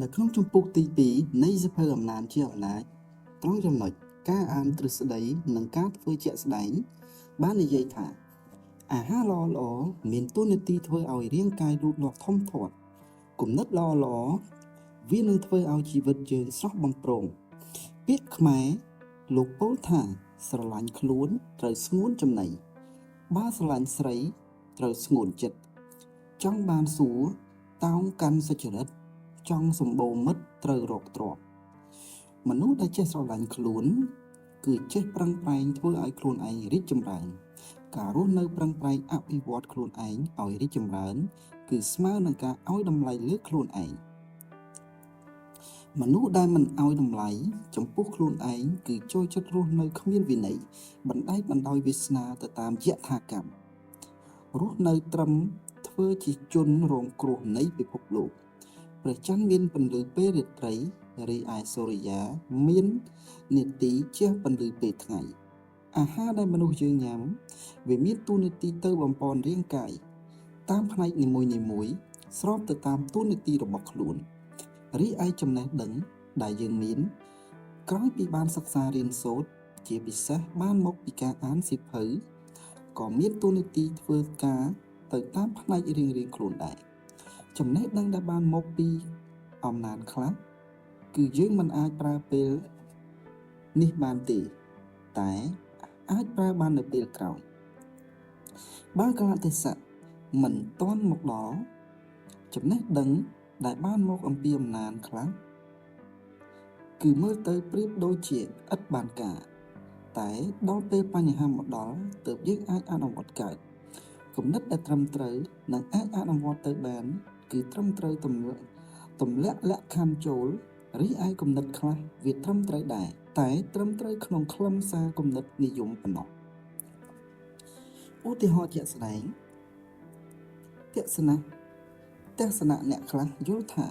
នៅក្នុងជំពូកទី2នៃសៀវភៅអំណានជាអំណាចត្រង់ចំណុចការអានទ្រឹស្ដីនិងការធ្វើជាក់ស្ដែងបាននិយាយថាអាហារល្អៗមានតួនាទីធ្វើឲ្យរាងកាយលូតលាស់ធំធាត់គំនិតល្អៗវានឹងធ្វើឲ្យជីវិតយើងស្រស់បំព្រងពាក្យខ្មែរលោកពោលថាស្រឡាញ់ខ្លួនត្រូវស្ងួនចំណីបើស្រឡាញ់ស្រីត្រូវស្ងួនចិត្តចង់បានសួរតោងកាន់សុចរិតចង់សម្បូរមិត្តត្រូវរកទ្រព្យមនុស្សដែលចេះស្រឡាញ់ខ្លួន គឺចេះប្រឹងប្រែងធ្វើឲ្យខ្លួនឯងរីកចម្រើន ការរស់នៅប្រឹងប្រែងអភិវឌ្ឍខ្លួនឯងឲ្យរីកចម្រើន គឺស្មើនឹងការឲ្យតម្លៃលើខ្លួនឯងមនុស្សដែលមិនឲ្យតម្លៃចំពោះខ្លួនឯងគឺចូលចិត្តរស់នៅគ្មានវិន័យបណ្ដែតបណ្ដោយវាសនាទៅតាមយថាកម្មរស់នៅត្រឹមធ្វើជាជនរងគ្រោះនៃពិភពលោកព្រះច័ន្ទមានពន្លឺពេលរាត្រីរីឯសូរិយាមាននាទីជះពន្លឺពេលថ្ងៃអាហារដែលមនុស្សយើងញ៉ាំវាមានតួនាទីទៅបំប៉នរាងកាយតាមផ្នែកនីមួយៗស្របទៅតាមតួនាទីរបស់ខ្លួនរីឯចំណេះដឹងដែលយើងមានក្រោយពីបានសិក្សារៀនសូត្រជាពិសេសបានមកពីការអានសៀវភៅក៏មានតួនាទីធ្វើការទៅតាមផ្នែករៀងៗខ្លួនដែរចំណេះដឹងដែលបានមកពីអំណានខ្លះគឺយើងមិនអាចប្រើពេលនេះបានទេតែអាចប្រើបាននៅពេលក្រោយបើកាលៈទេសៈមិនទាន់មកដល់ចំណេះដឹងដែលបានមកអំពីអំណានខ្លះគឺមើលទៅប្រៀបដូចជាឥតបានការតែដល់ពេលបញ្ហាមកដល់ទើបយើងអាចអនុវត្តកើតគំនិតដែលត្រឹមត្រូវនិងអាចអនុវត្តទៅបានគឺត្រឹមត្រូវទម្លាក់លក្ខខណ្ឌចូលរីឯគំនិតខ្លះវាត្រឹមត្រូវដែរតែត្រឹមត្រូវក្នុងខ្លឹមសារគំនិតនិយមប៉ុណ្ណោះឧទាហរណ៍ជាក់ស្ដែងទស្សនៈទស្សនៈអ្នកខ្លះយល់ថា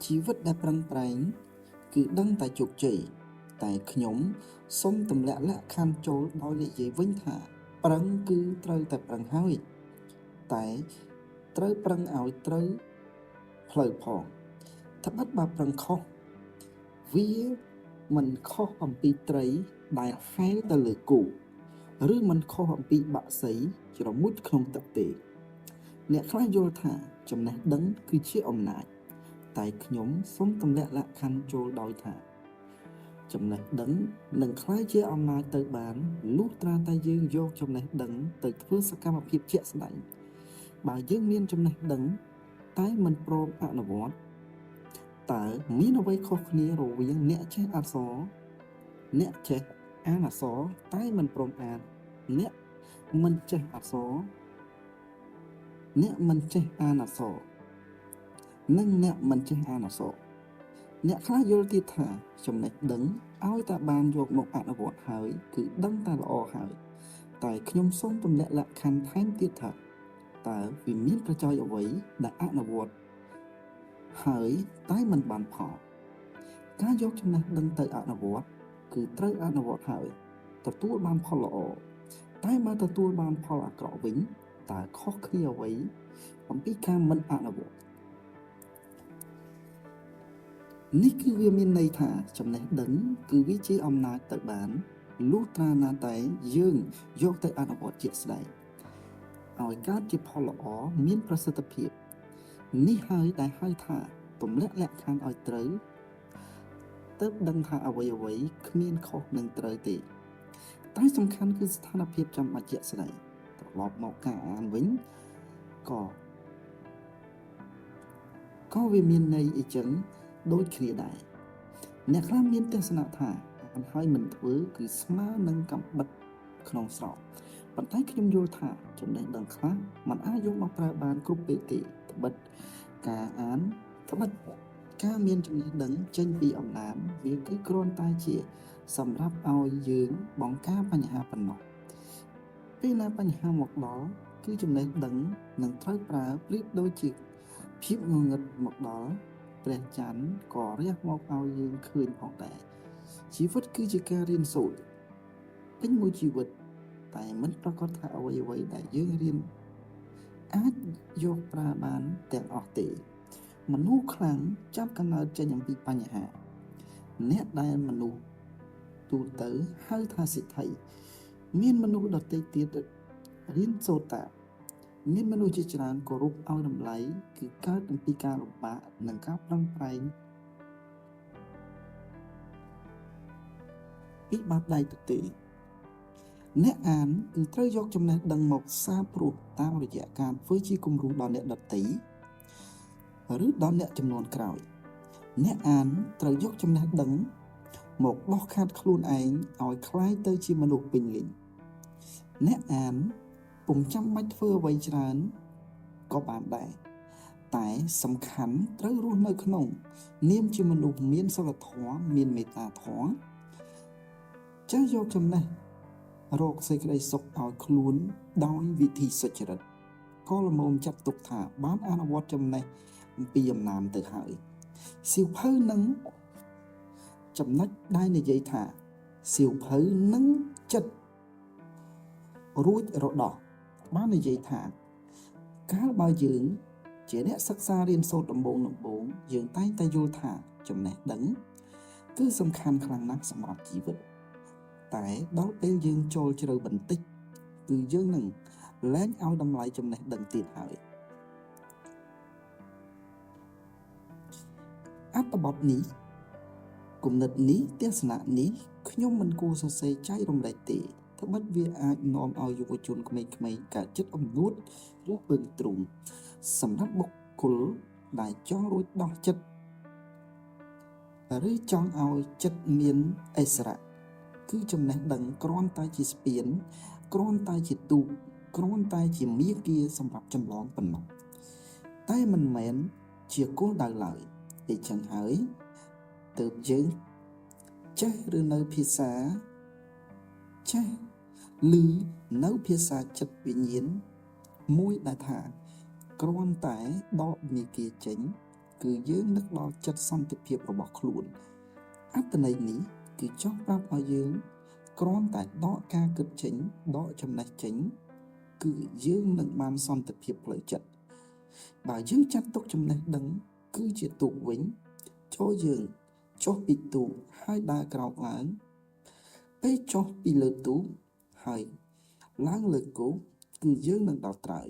ជីវិតដែលប្រឹងប្រែងគឺដឹងតែជោគជ័យតែខ្ញុំសូមទម្លាក់លក្ខខណ្ឌចូលដោយនិយាយវិញថាប្រឹងគឺត្រូវតែប្រឹងហើយតែត្រូវប្រឹងឲ្យត្រូវផ្លូវផងត្បិតបើប្រឹងខុសវាមិនខុសអំពីត្រីដែលហែលទៅលើគោឬមិនខុសអំពីបក្សីជ្រមុជក្នុងទឹកទេអ្នកខ្លះយល់ថាចំណេះដឹងគឺជាអំណាចតែខ្ញុំសូមទម្លាក់លក្ខខណ្ឌចូលដោយថាចំណេះដឹងនឹងក្លាយជាអំណាចទៅបានលុះត្រាតែយើងយកចំណេះដឹងទៅធ្វើសកម្មភាពជាក់ស្ដែងបើយើងមានចំណេះដឹងតែមិនព្រមអនុវត្តតើមានអ្វីខុសគ្នារវាងអ្នកចេះអក្សរអ្នកចេះអានអក្សរតែមិនព្រមអានអ្នកមិនចេះអក្សរអ្នកមិនចេះអានអក្សរនិងអ្នកមិនចេះអានអក្សរអ្នកខ្លះយល់ទៀតថាចំណេះដឹងឲ្យតែបានយកមកអនុវត្តហើយគឺដឹងតែល្អហើយតែខ្ញុំសូមទម្លាក់លក្ខខណ្ឌថែមទៀតថាតើវាមានប្រយោជន៍អ្វីដែលអនុវត្តហើយតែមិនបានផលការយកចំណេះដឹងទៅអនុវត្តគឺត្រូវអនុវត្តហើយទទួលបានផលល្អតែបើទទួលបានផលអាក្រក់វិញតើខុសគ្នាអ្វីអំពីការមិនអនុវត្តនេះគឺវាមានន័យថាចំណេះដឹងគឺវាជាអំណាចទៅបានលុះត្រាណាតែយើងយកទៅអនុវត្តជាក់ស្ដែងឲ្យកើតជាផលល្អមានប្រសិទ្ធភាពនេះហើយដែលហៅថាទម្លាក់លក្ខខណ្ឌឲ្យត្រូវទើបដឹងថាអ្វីៗគ្មានខុសនឹងត្រូវទេតែសំខាន់គឺស្ថានភាពចាំបាច់ជាក់ស្ដែងត្រឡប់មកការអានវិញក៏ក៏វាមានន័យអីចឹងដូចគ្នាដែរអ្នកខ្លះមានទស្សនៈថាអានហើយមិនធ្វើគឺស្មើនឹងកំបិតក្នុងស្រោបប៉ុន្តែខ្ញុំយល់ថាចំណេះដឹងខ្លះมันអាចយកមកប្រើបានគ្រប់ពេលទេត្បិតការអានត្បិតការមានចំណេះដឹងចេញពីអំណាចវាគឺគ្រាន់តែជាសម្រាប់ឲ្យយើងបង្ការបញ្ហាប៉ុណ្ណោះពេលណាបញ្ហាមកដល់គឺចំណេះដឹងនឹងត្រូវប្រើប្រៀបដូចជាភាពងងឹតមកដល់ព្រះច័ន្ទក៏រះមកឲ្យយើងឃើញផងដែរជីវិតគឺជាការរៀនសូត្រពេញមួយជីវិតតែមិនប្រាកដថាអ្វីៗដែលយើងរៀនអាចយកប្រើបានទាំងអស់ទេ មនុស្សខ្លាំងចាប់កំណើតចេញអំពីបញ្ហា អ្នកដែលមនុស្សទូទៅហៅថាសេដ្ឋីមានមនុស្សដទៃទៀតរៀនសូត្រតាមមានមនុស្សជាច្រើនគោរពឲ្យតម្លៃគឺកើតអំពីការលំបាកនិងការប្រឹងប្រែងពីបាតដៃទទេអ្នកអានគឺត្រូវយកចំណេះដឹងមកសាព្រោះតាមរយៈការធ្វើជាគំរូដល់អ្នកដទៃឬដល់អ្នកចំនួនក្រោយអ្នកអានត្រូវយកចំណេះដឹងមកដោះខាត់ខ្លួនឯងឲ្យคล้ายទៅជាមនុស្សពេញលេញអ្នកអានពុំចាំបាច់ធ្វើអ្វីច្រើនក៏បានដែរតែសំខាន់ត្រូវរស់នៅក្នុងនាមជាមនុស្សមានសីលធម៌មានមេត្តាធម៌ចេះយកចំណេះរកសេចក្តីសុខឲ្យខ្លួនដោយវិធីសុចរិតក៏ល្មមចាត់ទុកថាបានអនុវត្តចំណេះអំពីអំណានទៅហើយសៀវភៅនឹងចំណុចដែលនិយាយថាសៀវភៅនឹងចិត្តរួចរដោះបាននិយាយថាកាលបើយើងជាអ្នកសិក្សារៀនសូត្រដំបូងៗយើងតែងតែយល់ថាចំណេះដឹងគឺសំខាន់ខ្លាំងណាស់សម្រាប់ជីវិតតែដល់ពេលយើងចូលជ្រៅបន្តិចគឺយើងនឹងលែងឲ្យតម្លៃចំណេះដឹងទៀតហើយអត្ថបទនេះគំនិតនេះទស្សនៈនេះខ្ញុំមិនគួរសរសេរចែករំលែកទេត្បិតវាអាចនាំឲ្យយុវជនក្មេងៗកើតចិត្តអំនួតឬពឹងទ្រូងសម្រាប់បុគ្គលដែលចង់រួចដោះចិត្តឬចង់ឲ្យចិត្តមានឥស្សរៈគឺចំណេះដឹងគ្រាន់តែជាស្ពានគ្រាន់តែជាទូកគ្រាន់តែជាមាគ៌ាសម្រាប់ចម្លងប៉ុណ្ណោះតែមិនមែនជាគោលដៅឡើយដូច្នេះហើយទើបយើងចេះឬនៅភាសាចេះឮនៅភាសាចិត្តវិញ្ញាណមួយដែលថាគ្រាន់តែដកមាគ៌ាចេញគឺយើងនឹកដល់ចិត្តសន្តិភាពរបស់ខ្លួនអត្ថន័យនេះគឺចង់ប្រាប់ឲ្យយើងគ្រាន់តែដកការគិតចេញដកចំណេះចេញគឺយើងនឹងបានសន្តិភាពផ្លូវចិត្តបើយើងចាត់ទុកចំណេះដឹងគឺជាទូកវិញចូលយើងចុះពីទូកហើយដើរក្រោកឡើងពេលចុះពីលើទូកហើយឡើងលើគោកគឺយើងនឹងដល់ត្រើយ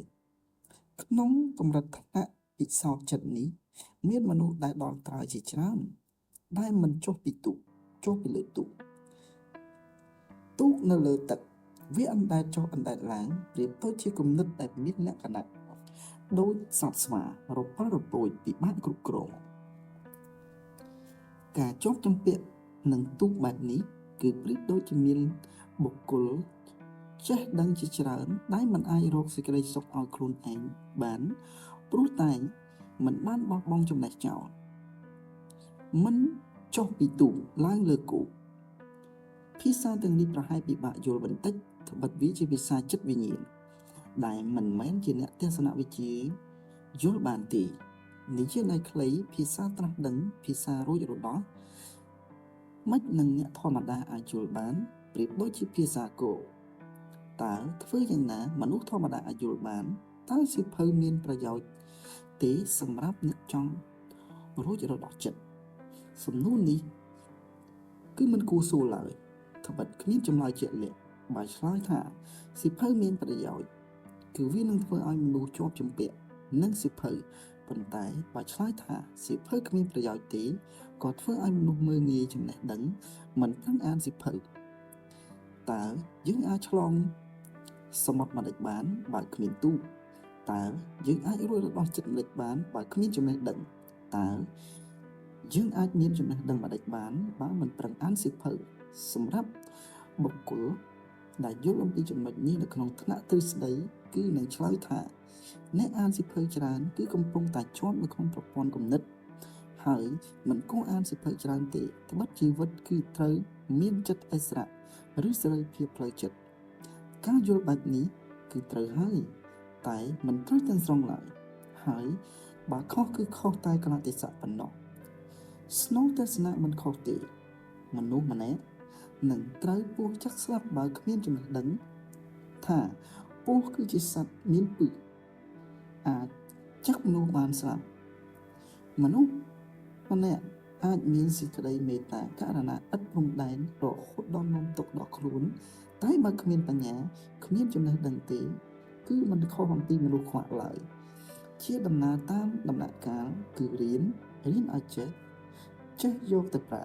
ក្នុងកម្រិតថ្នាក់ពិសោធន៍ចិត្តនេះមានមនុស្សដែលដល់ត្រើយជាច្រើនដែលមិនចុះពីទូកចុះពីលើទូកទូកនៅលើទឹកវាអណ្ដែតចុះអណ្ដែតឡើងប្រៀបដូចជាគំនិតដែលមានលក្ខណៈដូចសត្វស្វារពិលរពោចពិបាកគ្រប់គ្រងការជាប់ជំពាក់នឹងទូកបែបនេះគឺប្រៀបដូចជាមានបុគ្គលចេះដឹងជាច្រើនដែលមិនអាចរកសេចក្តីសុខឲ្យខ្លួនឯងបានព្រោះតែមិនបានបោះបង់ចំណេះចោលមិនចុះពីទូកឡើងលើគោកភាសាទាំងនេះប្រហែលពិបាកយល់បន្តិចត្បិតវាជាភាសាចិត្តវិញ្ញាណដែលមិនមែនជាអ្នកទស្សនវិជ្ជាយល់បានទេនិយាយឲ្យខ្លីភាសាត្រាស់ដឹងភាសារួចរដោះមិននឹងអ្នកធម្មតាអាចយល់បានប្រៀបដូចជាភាសាគោតើធ្វើយ៉ាងណាមនុស្សធម្មតាអាចយល់បានតើសៀវភៅមានប្រយោជន៍ទេសម្រាប់អ្នកចង់រួចរដោះចិត្តសំណួរនេះគឺមិនគួរសួរឡើយត្បិតគ្មានចម្លើយជាក់លាក់បើឆ្លើយថាសៀវភៅមានប្រយោជន៍គឺវានឹងធ្វើឲ្យមនុស្សជាប់ជំពាក់នឹងសៀវភៅប៉ុន្តែបើឆ្លើយថាសៀវភៅគ្មានប្រយោជន៍ទេក៏ធ្វើឲ្យមនុស្សមើលងាយចំណេះដឹងមិនប្រឹងអានសៀវភៅតើយើងអាចឆ្លងសមុទ្រម្តេចបានបើគ្មានទូកតើយើងអាចរួចរដោះចិត្តម្តេចបានបើគ្មានចំណេះដឹងតើយើងអាចមានចំណេះដឹងម្តេចបានបើមិនប្រឹងអានសៀវភៅសម្រាប់បុគ្គលដែលយល់អំពីចំណុចនេះនៅក្នុងថ្នាក់ទ្រឹស្ដីគឺនឹងឆ្លើយថាអ្នកអានសៀវភៅច្រើនគឺកំពុងតែជាប់នៅក្នុងប្រព័ន្ធគំនិតហើយមិនគួរអានសៀវភៅច្រើនទេត្បិតជីវិតគឺត្រូវមានចិត្តឥស្សរៈឬសេរីភាពផ្លូវចិត្តការយល់បែបនេះគឺត្រូវហើយតែមិនត្រូវទាំងស្រុងឡើយហើយបើខុសគឺខុសតែកលៈទេសៈប៉ុណ្ណោះស្នូលទស្សនៈមិនខុសទេមនុស្សម្នាក់នឹងត្រូវពស់ចឹកស្លាប់បើគ្មានចំណេះដឹងថាពស់គឺជាសត្វមានពឹសអាចចឹកមនុស្សបានស្លាប់ មនុស្សម្នាក់អាចមានសេចក្តីមេត្តាករុណាឥតព្រំដែនរហូតដល់នាំទុក្ខដល់ខ្លួន តែបើគ្មានបញ្ញាគ្មានចំណេះដឹងទេ គឺមិនខុសអំពីមនុស្សខ្វាក់ឡើយ ជាដំណើរតាមដំណាក់កាលគឺរៀនរៀនឲ្យចេះចេះយកទៅប្រើ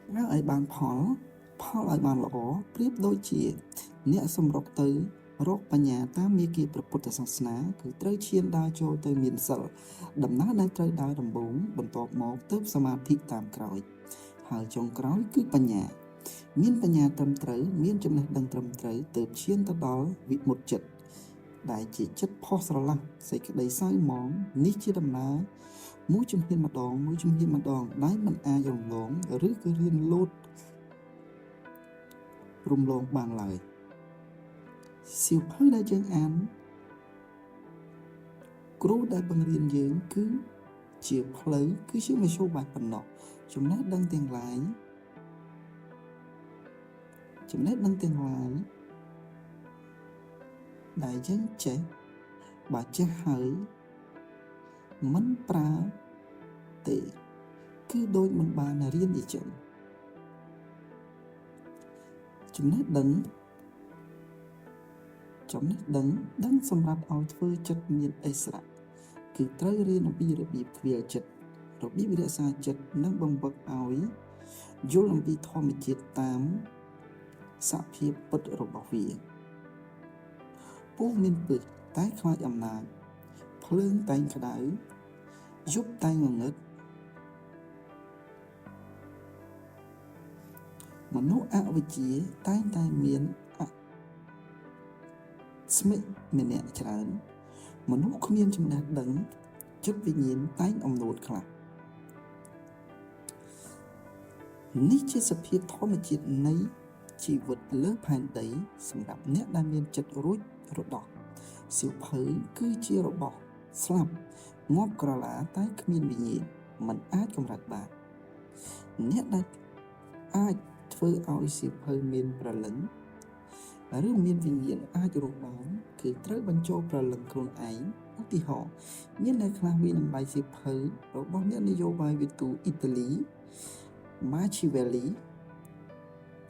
ប្រើឲ្យបានផល ផលឲ្យបានល្អប្រៀបដូចជា អ្នកសម្រុកទៅរកបញ្ញាតាមមាគ៌ាព្រះពុទ្ធសាសនា គឺត្រូវឈានដើរចូលទៅមានសិល ដំណើរដែលត្រូវដើរដំបូងបន្ទាប់មកទើបសមាធិតាមក្រោយ ហើយចុងក្រោយគឺបញ្ញា មានបញ្ញាត្រឹមត្រូវមានចំណេះដឹងត្រឹមត្រូវទើបឈានទៅដល់វិមុតចិត្តដែលជាចិត្តផុសស្រឡះសេចក្តីសៅហ្មងនេះជាដំណើរមួយជំហានម្ដងមួយជំហានម្ដងដែលមិនអាចរំលងឬក៏រៀនលោតរំលងបានឡើយសៀវភៅដែលយើងអានគ្រូដែលបង្រៀនយើងគឺជាផ្លូវគឺជាមធ្យោបាយប៉ុណ្ណោះចំណេះដឹងទាំងឡាយចំណេះដឹងទាំងឡាយដែលយើងចេះបើចេះហើយមិនប្រើទេគឺដូចមិនបានរៀនអីចឹងចំណេះដឹងចំណេះដឹងដឹងសម្រាប់ឲ្យធ្វើចិត្តមានឥស្សរៈគឺត្រូវរៀនអំពីរបៀបទ្វាលចិត្តរបៀបរក្សាចិត្តនិងបង្វឹកឲ្យយល់អំពីធម្មជាតិតាមសភាពពិតរបស់វាពស់មានពឹសតែខ្លាចអំណាចភ្លើងតែងក្តៅយប់តែងងងឹតមនុស្សអវិជ្ជាតែងតែមានអស្មិម្នាក់ច្រើនមនុស្សគ្មានចំណេះដឹងចិត្តវិញ្ញាណតែងអំនួតខ្លះនេះជាសភាពធម្មជាតិនៃជីវិតលើផែនដីសម្រាប់អ្នកដែលមានចិត្តរួចរដោះសៀវភៅគឺជារបស់ស្លាប់ងាប់ក្រឡាតែគ្មានវិញ្ញាណមិនអាចកម្រិតបានអ្នកដែលអាចធ្វើឲ្យសៀវភៅមានព្រលឹងឬមានវិញ្ញាណអាចរស់បានគឺត្រូវបញ្ចូលព្រលឹងខ្លួនឯងឧទាហរណ៍មានអ្នកខ្លះវាតម្លៃសៀវភៅរបស់អ្នកនយោបាយវិទូអ៊ីតាលីម៉ាឈីវេលី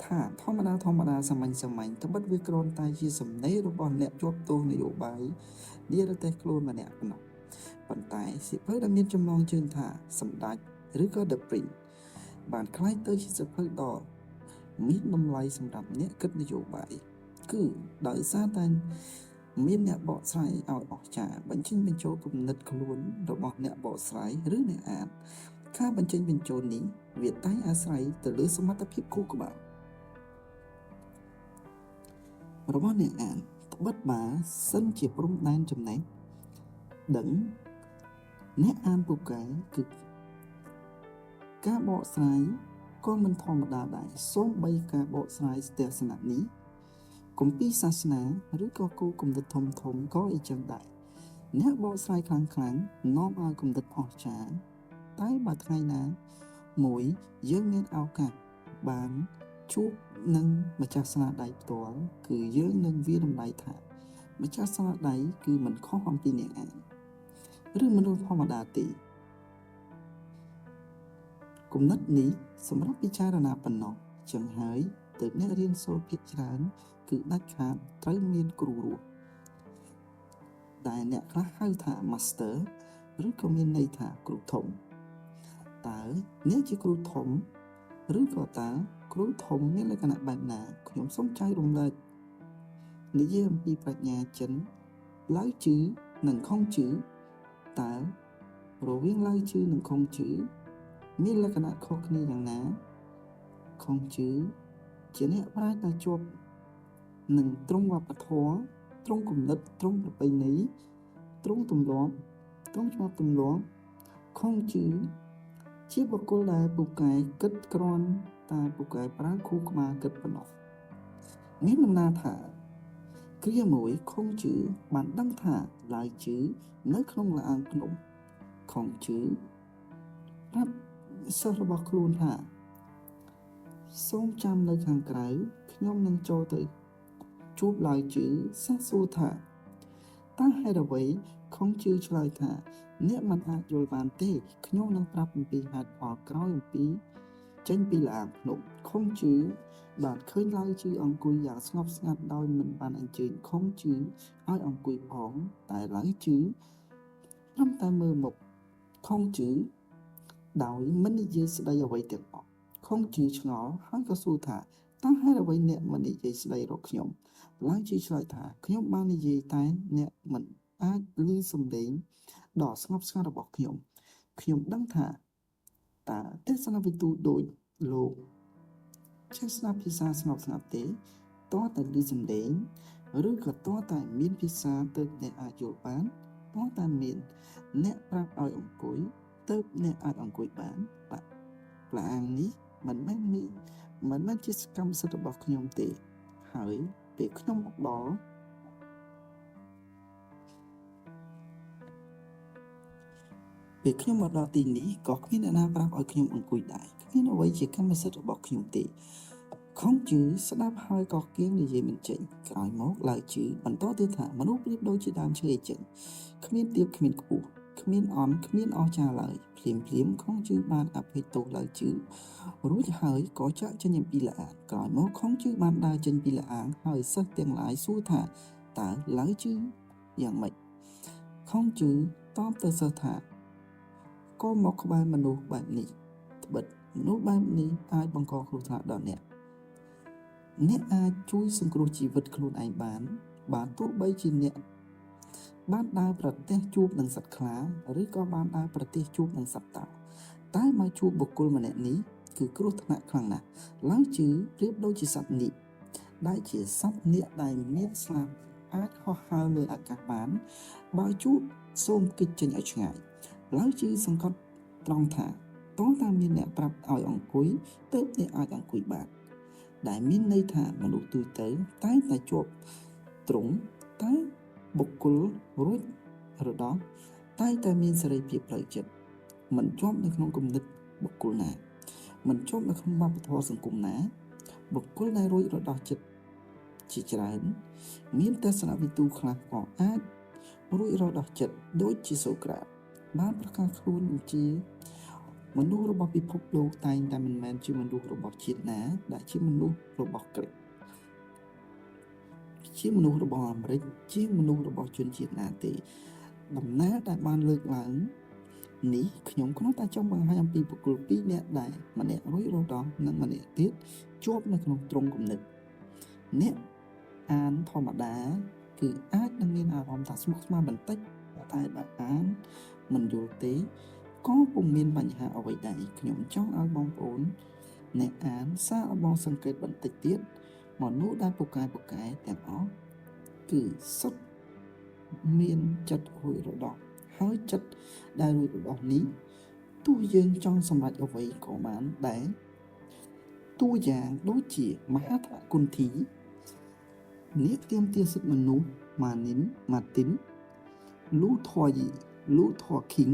ថាធម្មតាធម្មតាសាមញ្ញសាមញ្ញត្បិតវាគ្រាន់តែជាសំណេររបស់អ្នកជាប់ទោសនយោបាយនិរទេសខ្លួនម្នាក់ប៉ុណ្ណោះប៉ុន្តែសៀវភៅដែលមានចំណងជើងថាសម្ដេចឬក៏ The Prince បានក្លាយទៅជាសៀវភៅដ៏មានតម្លៃសម្រាប់អ្នកគិតនយោបាយគឺដោយសារតែមានអ្នកបកស្រាយឲ្យអស្ចារ្យបញ្ចេញបញ្ចូលគំនិតខ្លួនរបស់អ្នកបកស្រាយឬអ្នកអានការបញ្ចេញបញ្ចូលនេះវាតែងអាស្រ័យទៅលើសមត្ថភាពខួរក្បាលរបស់អ្នកអានត្បិតបើសិនជាព្រំដែនចំណេះដឹងអ្នកអានពូកែគឺការបកស្រាយក៏មិនធម្មតាដែរសូម្បីការបកស្រាយទស្សនៈនេះគម្ពីរសាសនាឬក៏គោលគំនិតធំធំក៏អ៊ីចឹងដែរអ្នកបកស្រាយខ្លាំងខ្លាំងនាំឲ្យគំនិតអស្ចារ្យតែបើថ្ងៃណាមួយយើងមានឱកាសបានជួបនឹងម្ចាស់ស្នាដៃផ្ទាល់គឺយើងនឹងវាយតម្លៃថាម្ចាស់ស្នាដៃគឺមិនខុសអំពីអ្នកអានឬមនុស្សធម្មតាទេគំនិតនេះសម្រាប់ពិចារណាប៉ុណ្ណោះចឹងហើយទើបអ្នករៀនសូត្រភាគច្រើនគឺដាច់ខាតត្រូវមានគ្រូរស់ដែលអ្នកខ្លះហៅថា Master ឬក៏មានន័យថាគ្រូធំតើអ្នកជាគ្រូធំឬក៏តើគ្រូធំមានលក្ខណៈបែបណាខ្ញុំសូមចែករំលែកនិយាយអំពីប្រាជ្ញាចិនឡៅជឺនិងខុងជឺតើរវាងឡៅជឺនិងខុងជឺមានលក្ខណៈខុសគ្នាយ៉ាងណាខុងជឺជាអ្នកប្រាជ្ញដែលជាប់នឹងត្រង់វប្បធម៌ត្រង់គំនិតត្រង់ប្រពៃណីត្រង់ទម្លាប់ត្រង់ច្បាប់ទម្លាប់ខុងជឺជាបុគ្គលដែលពូកែគិតគ្រាន់តែពូកែប្រើខួរក្បាលគិតប៉ុណ្ណោះមានដំណាលថាគ្រាមួយខុងជឺបានដឹងថាឡាយជឺនៅក្នុងល្អាងភ្នំខុងជឺប្រាប់សិស្សរបស់ខ្លួនថាសូមចាំនៅខាងក្រៅខ្ញុំនឹងចូលទៅ ជួបឡាវជឺសិស្សសួរថាតើហេតុអ្វីខុងជឺឆ្លើយថាអ្នកមិនអាចយល់បានទេខ្ញុំនឹងប្រាប់អំពីហេតុផលក្រោយអំពីចេញពីល្អាងភ្នំខុងជឺបានឃើញឡាវជឺអង្គុយយ៉ាងស្ងប់ស្ងាត់ដោយមិនបានអញ្ជើញខុងជឺឲ្យអង្គុយផងតែឡាវជឺត្រឹមតែមើលមុខខុងជឺដោយមិននិយាយស្ដីអ្វីទាំងអស់ខុងជឺឆ្ងល់ហើយក៏សួរថាតើហេតុអ្វីអ្នកមិននិយាយស្ដីរកខ្ញុំឡាវជឺឆ្លើយថាខ្ញុំបាននិយាយតែអ្នកមិនអាចឮសំឡេងដ៏ស្ងប់ស្ងាត់របស់ខ្ញុំខ្ញុំដឹងថាតើទស្សនវិទូដូចលោកចេះស្ដាប់ភាសាស្ងប់ស្ងាត់ទេតើតែឮសំឡេងឬក៏តើតែមានភាសាទើបអ្នកអាចយល់បានតើតែមានអ្នកប្រាប់ឲ្យអង្គុយទើបអ្នកអាចអង្គុយបានបាទប្លាងនេះមិនមែនមានមិនមែនជាសកម្មសិទ្ធិរបស់ខ្ញុំទេហើយពេលខ្ញុំមកដល់ពេលខ្ញុំមកដល់ទីនេះក៏គ្មានអ្នកណាប្រាប់ឲ្យខ្ញុំអង្គុយដែរគ្មានអ្វីជាកម្មសិទ្ធិរបស់ខ្ញុំទេខុងជឺស្ដាប់ហើយក៏គៀងនិយាយមិនចេញក្រោយមកឡើយជឺបន្តទៀតថាមនុស្សប្រៀបដូចជាដើមឈើអីចឹងគ្មានទៀបគ្មានខ្ពស់គ្មានអន់គ្មានអស្ចារ្យឡើយភ្លាមភ្លាមខុងជឺបានអភ័យទោសឡើយជឺរួចហើយក៏ចាក់ចេញអំពីល្អាងក្រោយមកខុងជឺបានដើរចេញពីល្អាងហើយសិស្សទាំងឡាយសួរថាតើឡើយជឺយ៉ាងម៉េចខុងជឺតបទៅសិស្សថាក៏មកក្បែរមនុស្សបែបនេះត្បិតមនុស្សបែបនេះអាចបង្កគ្រោះថ្នាក់ដល់អ្នកអ្នកអាចជួយសង្គ្រោះជីវិតខ្លួនឯងបានបើទោះបីជាអ្នកបានដើរប្រទះជួបនឹងសត្វខ្លាឬក៏បានដើរប្រទះជួបនឹងសត្វតោតែមកជួបបុគ្គលម្នាក់នេះគឺគ្រោះថ្នាក់ខ្លាំងណាស់ឡើយជឺប្រៀបដូចជាសត្វនាគដែលជាសត្វនាគដែលមានស្លាបអាចហោះហើរលើអាកាសបានបើជួបសូមគេចចេញឲ្យឆ្ងាយឡើយជឺសង្កត់ត្រង់ថាតើតាមានអ្នកប្រាប់ឲ្យអង្គុយទើបអ្នកអាចអង្គុយបានដែលមានន័យថាមនុស្សទូទៅតែងតែជាប់ទ្រង់តែបុគ្គលរួចរដោះតែងតែមានសេរីភាពផ្លូវចិត្តមិនជាប់នៅក្នុងគំនិតបុគ្គលណាមិនជាប់នៅក្នុងវប្បធម៌សង្គមណាបុគ្គលដែលរួចរដោះចិត្តជាច្រើនមានទស្សនវិទូខ្លះក៏អាចរួចរដោះចិត្តដូចជាសូក្រាតបានប្រកាសខ្លួនជាមនុស្សរបស់ពិភពលោកតែងតែមិនមែនជាមនុស្សរបស់ជាតិណាដែលជាមនុស្សរបស់ក្រិកជាមនុស្សរបស់អាមេរិកជាមនុស្សរបស់ជនជាតិណាទេដំណើរដែលបានលើកឡើងនេះខ្ញុំគ្រាន់តែចង់បង្ហាញអំពីបុគ្គលពីរនាក់ដែលម្នាក់រួចរដោះនិងម្នាក់ទៀតជាប់នៅក្នុងទ្រង់គំនិតអ្នកអានធម្មតាគឺអាចនឹងមានអារម្មណ៍ថាស្មុគស្មាញបន្តិចតែបើអានមិនយល់ទេក៏ពុំមានបញ្ហាអ្វីដែរខ្ញុំចង់ឲ្យបងប្អូនអ្នកអានសាកល្បងសង្កេតបន្តិចទៀតមនុស្សដែលពូកែពូកែទាំងអស់គឺសុទ្ធមានចិត្តរួចរដោះហើយចិត្តដែលរួចរដោះនេះទោះយើងចង់សម្រេចអ្វីក៏បានដែរតួយ៉ាងដូចជាមហាត្មៈគុន្ធីអ្នកទាមទារសិទ្ធិមនុស្សម៉ានីនម៉ាទីនលូធរលូធរឃីង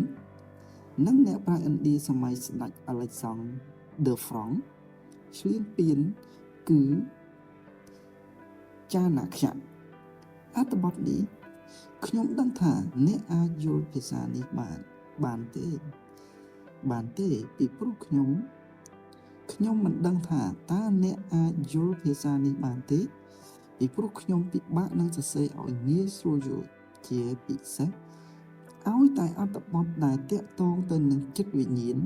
និងអ្នកប្រាជ្ញឥណ្ឌាសម័យស្ដេចអាឡិចសង់ឌឺហ្វ្រង់ឈ្លានពានគឺចាណាខ្យៈអត្ថបទនេះខ្ញុំដឹងថាអ្នកអាចយល់ភាសានេះបានបានទេបានទេពីព្រោះខ្ញុំខ្ញុំមិនដឹងថាតើអ្នកអាចយល់ភាសានេះបានទេពីព្រោះខ្ញុំពិបាកនឹងសរសេរឲ្យងាយស្រួលយល់ជាពិសេសឲ្យតែអត្ថបទដែលតាក់ទងទៅនឹងចិត្តវិញ្ញាណ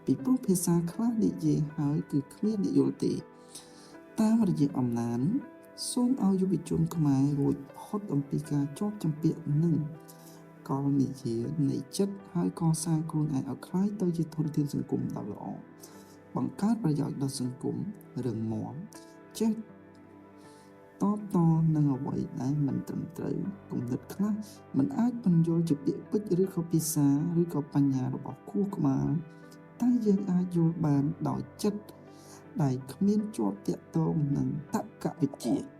ពីព្រោះភាសាខ្លះនិយាយហើយគឺគ្មានអ្នកយល់ទេតាមរយៈអំណានសូមឲ្យយុវជនខ្មែររួចផុតអំពីការជាប់ជំពាក់នឹងកលនិយានៃចិត្តហើយកសាងខ្លួនឯងឲ្យក្លាយទៅជាធនធានសង្គមដ៏ល្អបង្កើតប្រយោជន៍ដល់សង្គមរឹងមាំចេះតបតនឹងអ្វីដែលមិនត្រឹមត្រូវគំនិតខ្លះមិនអាចពន្យល់ជាពាក្យពេចន៍ឬក៏ភាសាឬក៏បញ្ញារបស់ខួរក្បាលតែយើងអាចយល់បានដោយចិត្តដែលគ្មានជាប់តាក់ទងនឹងតក្កវិជ្ជា។